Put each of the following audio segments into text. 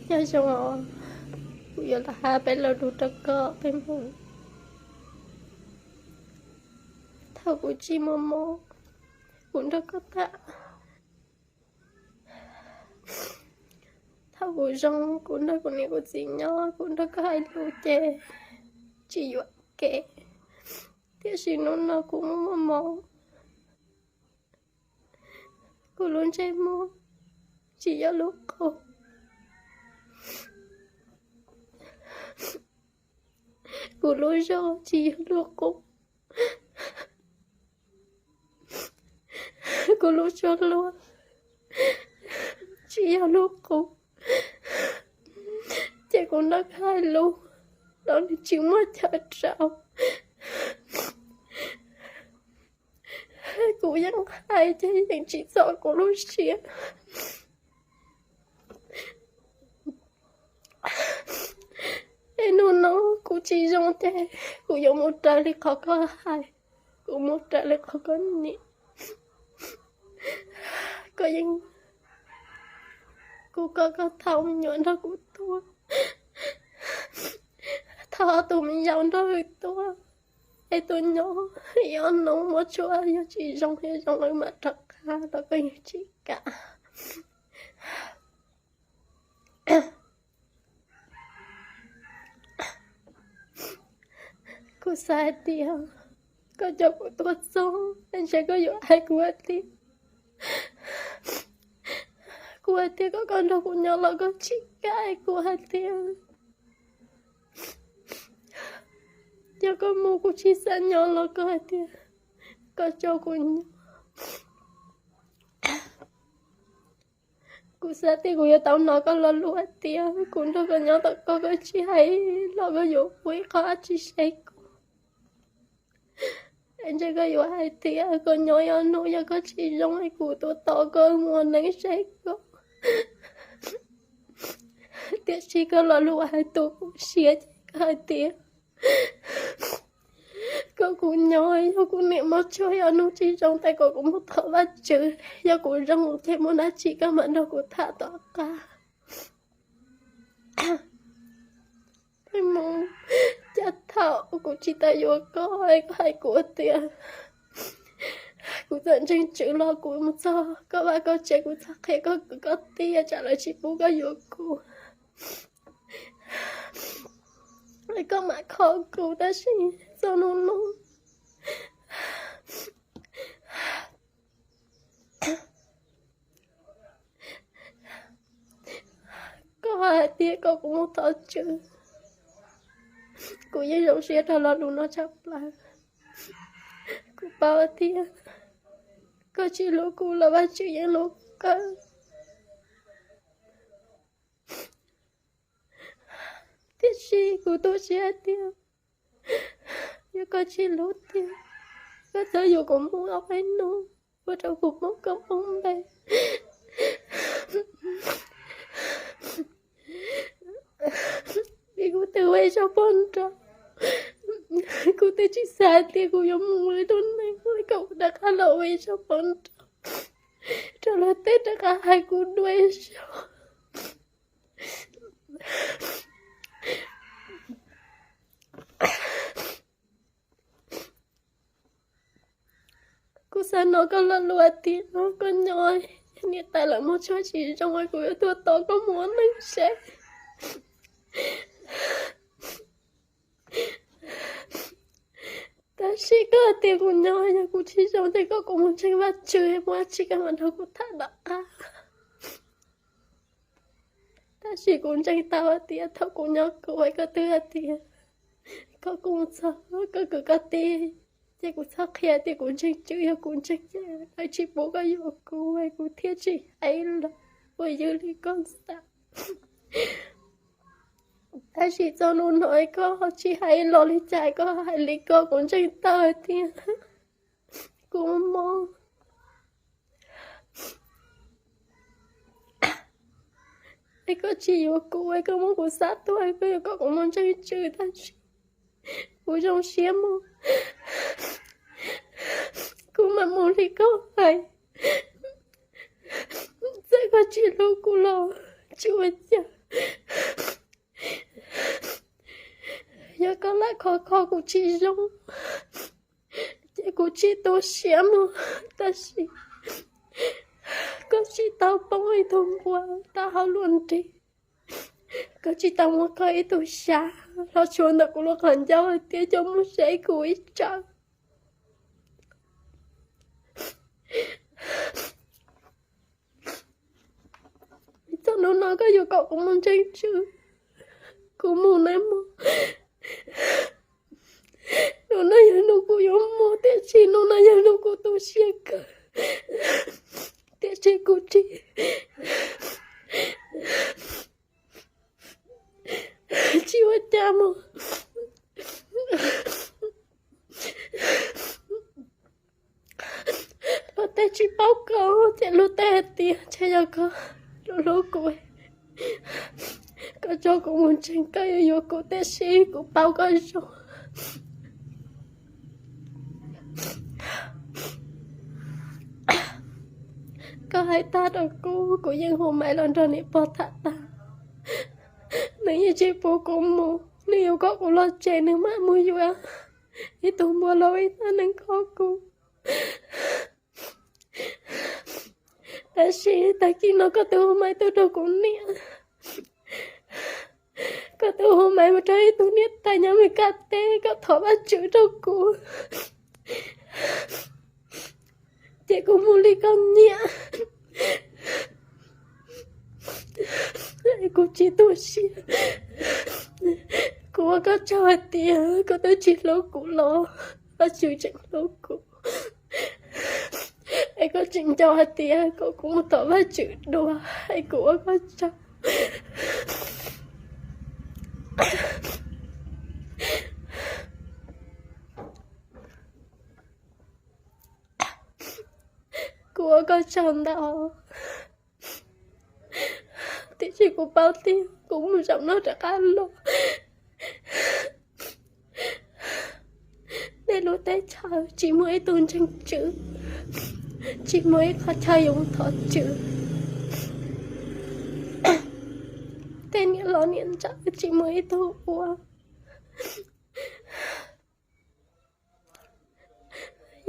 Nyob zoo, kuv yuav los hais peb lo lus rau koj, peb mus. Thaum kuv tsis muaj mob, kuv nrog koj tham. Thaum kuv zoo, kuv nrog kuv niam kuv txiv nyob, kuv nrog koj hais lus ces tsis yuam kev. Tiam sis hnub no kuv muaj muaj mob, kuv lub ntsej muag tsis yog lub qub, kuv lub zog tsis yog lub qub, kuv lub suab hluas tsis yog lub qub, ces kuv nrog koj hais lus los nws tsis muaj chaw rau. Kuv yeej hais ces yeej tsis txog kuv lub siab. Es hnub no kuv tsis zoo ces kuv yuav mus raws li qhov koj hais, kuv mus raws li qhov koj nyiam. Koj yeej, kuv kom koj thauj me nyuam nrog kuv tuaj, thauj ob tug me nyuam nrog wb tuaj, es tuaj nyob ib ob hnub muaj tshuaj yog tsis zoo thiab zoo lawm mam rov qab los koj yeej tsis kam. Kuv xav hais tias koj coj kuv tuaj txog, ntshe koj yuav hais kuv hais tias, kuv hais tias kom koj nrog kuv nyob los koj tsis kam, kuv hais tias yog koj mus kuv tsis xav nyob los koj hais tias koj coj kuv nyob. Kuv xav tias kuv yuav tau hnov koj lo lus hais tias kuv nrog koj nyob tom koj, koj tsis hais los koj yuav ua ib qho dab tsi saib kuv. Ntshe koj yuav hais tias koj nyob ib ob hnub yog koj tsis zoo es kuv tuaj tos koj mus ua neeb saib koj. Tiam sis koj lo lus hais tu kuv siab ces koj hais tias kom kuv nyob, yog kuv niam muaj tshuaj ib ob hnub tsis zoo ces kom kuv mus thov Vajtswv, yog kuv zoo ces muaj dab tsi koj mam nrog kuv tham tom qab. Peb mus, cas thaum kuv tsis tau yuav koj es koj hais kuv tias kuv txawm ntseeg Tswv los kuv mus txog koj vaj koj tsev kuv txhob qhia koj kwv koj tij tsam lawv tsis pub koj yuav kuv. Koj mam kho kuv, tab sis txog hnub no koj hais tias kom kuv mus thov Tswv, kuv yeej zoo siab rau lo lus no tshaj plaws. Kuv paub tias koj tsis hlub kuv los Vajtswv yeej hlub kawg. Tiam sis kuv tu siab hais tias yog koj tsis hlub tiag, koj txhob yuav kuv mus ob peb hnub, ua rau kuv poob koob poob npe. Vim kuv twb ua ib zaug poob nrauj, kuv twb tsis xav tias kuv yuav mus ua ib tug neeg kom kuv rov qab los ua ib zaug poob nrauj, rau luag tej rov qab hais kuv dua ib zaug. Kuv xav hnov koj lo lus hais tias koj nyob, niam tais lawv muaj tshuaj tsis zoo es kuv yuav tuaj tos koj mus ua neeb seb. Tab sis koj hais tias kuv nyob yog kuv tsis zoo ces kom kuv mus ntseeg Vajtswv, muaj dab tsi koj mam nrog kuv tham tom qab. Tab sis kuv ntseeg tau hais tias thaum kuv nyob kuv es koj twb hais tias kom kuv mus txog koj kwv koj tij, ces kuv txhob qhia tias kuv ntseeg Tswv, yog kuv ntseeg ces lawv tsis pub koj yuav kuv es kuv thiaj tsis hais los ua yws li koj xav. Tab sis txog hnub no koj tsis hais los li cas, koj hais li ko kuv ntseeg tau hais tias kuv mob. Es koj tsis yuav kuv es koj muab kuv xa tuaj, koj yuav kom kuv mus ntseeg Tswv tab sis kuv zoo siab mus, kuv mam mus li koj hais. Txawm koj tsis hlub kuv los tsis ua cas, Yog koj lam khov kho kuv tsis zoo, ces kuv tsis tu siab mog, tab sis koj tsis tau poob ib tug npua tau hauv luag nrig, koj tsis tau muab koj ib tug xyab hlob tshuav ntawm kuv lub qhov ncauj hais tias coj mus saib kuv ib tsam. Txog hnub no koj yuav kom kuv mus ntseeg Tswv, kuv mus nawb mog. Hnub no yog hnub kuv yuav mus, tiam sis hnub no yog hnub kuv tu siab kawg, tiam sis kuv tsis, tsis ua cas mog. Luag tej tsis paub koj ces luag tej hais tias ntshe yog koj hlub hlub kuv, koj tso kuv mus ntseeg koj yuav yuav kuv, tiam sis kuv paub koj zoo. Koj hais tag rau kuv, kuv yeej hu Maiv los nrog niam pog tham tag. Nws yeej tsis pub kuv mus, nws yuav kom kuv los tsev, nws mam mus yuav ib tug npua los ib tag neeg kho kuv. Tab sis tag kis no koj twb hu Maiv tuaj rau kuv niam, koj twb hu Maiv mus rau ib tug niam tais nyob Mes Kas teb kom thov Vajtswv rau kuv, ces kuv mus li koj nyiam. Kuv tsis tu siab. Kuv ua koj tsaug hais tias koj twb tsis hlub kuv los Vajtswv tseem hlub kuv, es koj tseem nco hais tias kom kuv mus thov Vajtswv dua, es kuv ua koj tsaug. Kuv ua koj tsaug ntau, tiam sis kuv paub tias kuv mus zaum no rov qab los, nej lub teb chaws tsis muaj ib tug ntseeg Tswv, tsis muaj ib qhov chaw yuav mus thov Tswv. Tej niam laus niam ntsawv tsis muaj ib tug ua.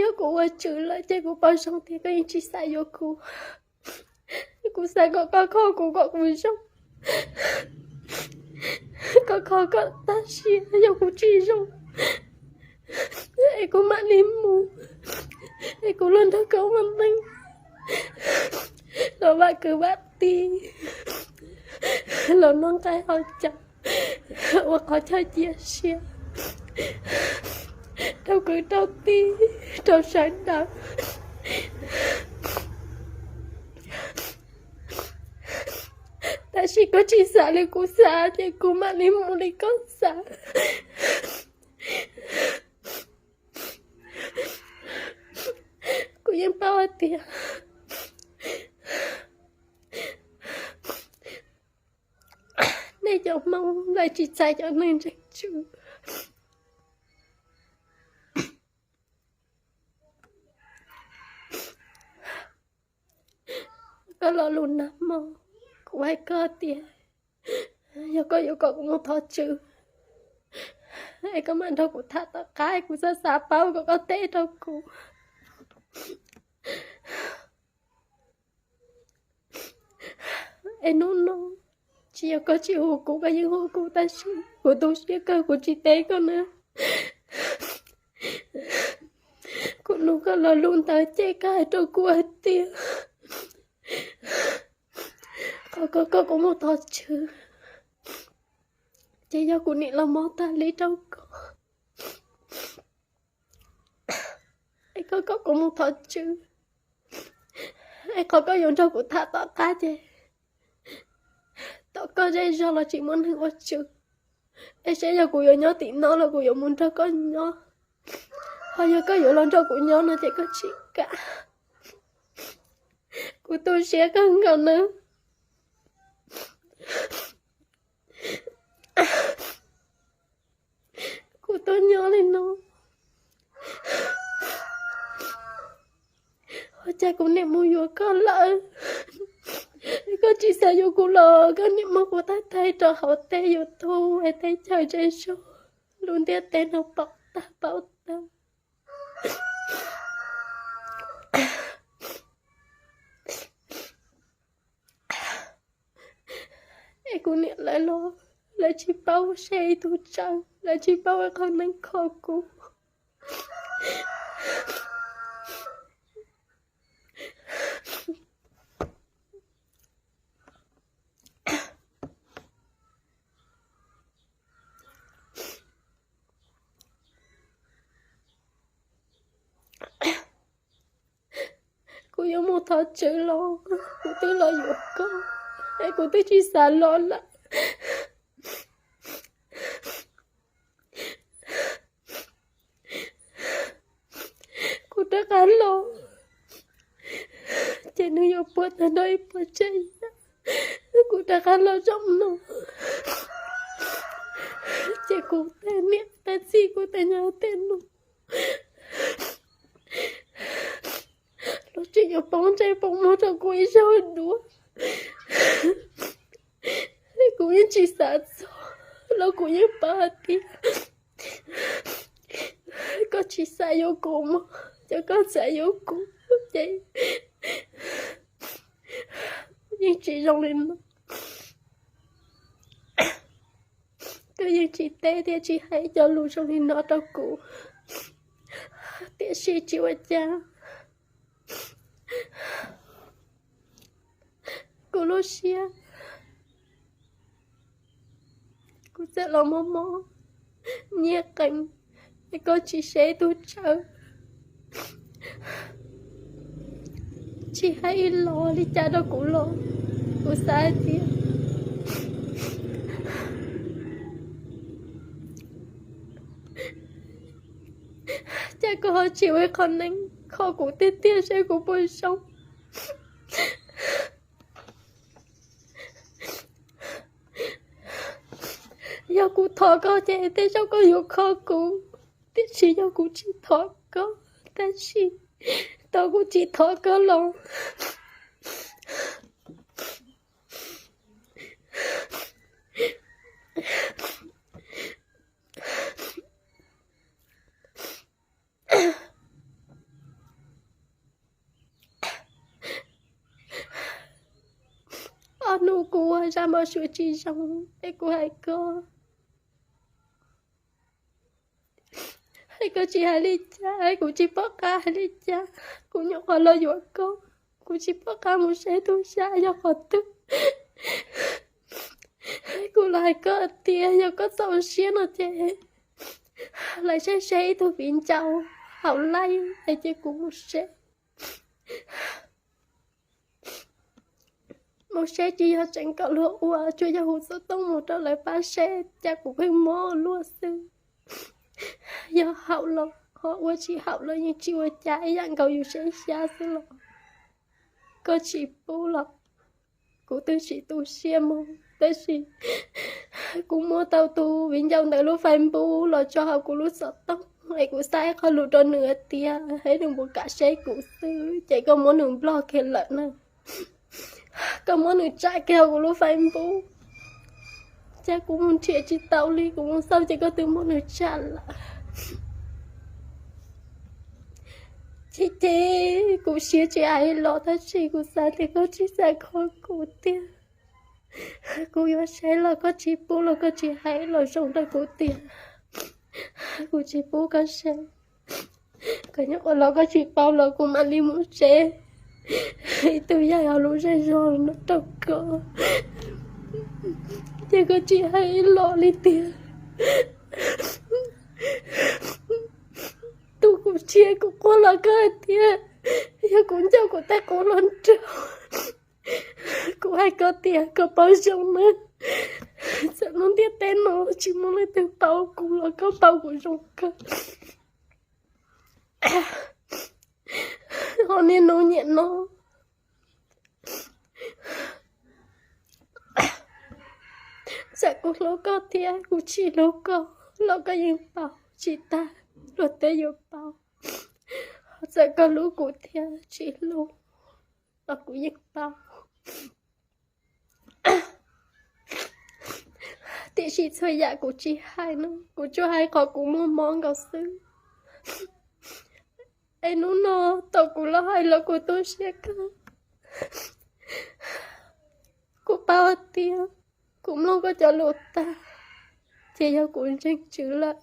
Yog kuv ua tswv lawm ces kuv paub zoo tias koj yeej tsis xav yuav kuv. Kuv xav kom koj kho kuv kom kuv zoo. Koj kho koj tag siab, yog kuv tsis zoo es kuv mam li mus, es kuv los nrog koj ua neej, los vam kwv vam tij, los noj nqaij haus cawv, ua qhov chaw cia siab rau kwv rau tij, rau sawv daws. Tab sis koj tsis xav li kuv xav ces kuv mam li mus li koj xav. Kuv yeej paub hais tias nej cov Hmoob lawv tsis txais cov neeg ntseeg Tswv. Koj lo lus nag hmo, kuv hais koj tias yog koj yuav kom kuv mus thov Tswv, es koj mam nrog kuv tham tom qab, kuv xav xav paub kom koj teb rau kuv. Es hnub no tsis yog koj tsis hu kuv, koj yeej hu kuv, tab sis kuv tu siab kawg kuv tsis teb koj na. Kuv nug koj lo lus ntawd ces koj hais rau kuv hais tias qhov koj kom kuv mus thov Tswv ces yog kuv niam los mob tag li rau koj. Es koj kom kuv mus thov Tswv, es qhov koj yuav nrog kuv tham tom qab ces tom koj zej zog los tsis muaj neeg ua tswv, es saib yog kuv yuav nyob tim no los kuv yuav mus nrog koj nyob, ho yog koj yuav los nrog kuv nyob no ces koj tsis kam. Kuv tu siab kawg nkaus nawb. Kuv tuaj nyob li no, ua cas kuv niam mus yuav koj lawm, koj tsis Txawm yuav kuv los koj niam muab kuv thaij thaij rau hauv tej YouTube es teb chaws zej zog, lub ntiaj teb no pom tag paub tag. Es kuv niam lawv los lawv tsis paub seb ib tug tsawg, lawv tsis paub ib qho neeb kho kuv. Kuv yuav mus thov tswv los kuv twb los yuav koj, es kuv twb tsis xav los lawm. Kuv rov qab los, ces nws yuav puag tag nrho ib puas tsav yam. Kuv rov qab los zoo no, ces kuv tej niam tej txiv kuv tej nyob tej no los tseem yuav poob ntsej poob muag rau kuv ib zaug dua. Kuv yeej tsis xav txog los kuv yeej paub hais tias koj tsis xav yuav kuv mog, ces koj xav yuav kuv ces yeej tsis zoo li no. Koj yeej tsis teb thiab tsis hais cov lus zoo li no rau kuv, tiam sis tsis ua cas. Kuv lub siab, kuv txawm los mob mob nyiaj qees, es koj tsis seb ib tug tsawv, tsis hais ib los li cas rau kuv los, kuv xav hais tias cas koj ho tsis ua ib qho neeb kho kuv tiag tiag seb kuv puas zoo. Yog kuv thov koj ces tej zaum koj yuav kho kuv, tiam sis yog kuv tsis thov koj, tab sis tau kuv tsis thov koj los ob hnub kuv ua zaj npau suav tsis zoo es kuv hais koj, es koj tsis hais li cas, kuv tsis pom qab hais li cas. Kuv nyuam qhuav los yuav koj, kuv tsis pom qab mus saib tub sab yog qhov twg. Kuv los hais koj tias yog koj txaus siab no ces lawv saib seb ib tug viv ncaus haum laij es cia kuv mus seb. Mus seb tsis yog tseem kom luag ua, tsuas yog hu xov tooj mus rau lawv pab seb, cas kuv pheej mob luaj xwb. Yog haum los ho ua, tsis haum los yeej tsis ua cas, ib yam nkaus yus saib xyab xwb los. Koj tsis pub los kuv twb tsis tu siab mus, tab sis kuv muab tau tus viv ncaus ntawd lub Facebook los tso hauv kuv lub xov tooj es kuv xa ib qho lus rau nws hais tias, hais nws mus kam seb kuv xwb ces koj muab nws block kiag lawm na. Koj muab nws tsam kiag hauv kuv lub Facebook, cas kuv mus nrhiav tsis tau li, kuv mus xauj ces koj twb muab nws tsam lawm. Ces, ces kuv siab tsis hais los tab sis kuv xav tias koj tsis xav kho kuv tiag. Kuv yuav saib los koj tsis pub los koj tsis hais los zoo rau kuv tiag. Kuv tsis pub koj saib, koj nyob ua los koj tsis paub los kuv mam li mus saib ib tug yaig hauv lub zej zog no rau koj. Ces koj tsis hais los li tiag. Tus kuv tshiab kuv quaj los koj hais tias yog kuv ncauj kuv tej qub los nraug. Kuv hais koj tias koj paub zoo na, txawm lub ntiaj teb no tsis muaj leej twg paub kuv los koj paub kuv zoo kawg. Ho niaj hnub niaj no, txawm kuv hlub koj thiab kuv tsis hlub koj los koj yeej paub, tsis tas luag twb yuav paub. Txawm koj hlub kuv thiab tsis hlub los kuv yeej paub. Tiam sis txhua yam kuv tsis hais no, kuv tsuas hais qhov kuv muaj mob nkaus xwb. Es hnub no tau kuv los hais los kuv tu siab kawg. Kuv paub hais tias kuv mloog koj cov lus tag, ces yog kuv ntseeg Tswv lawm.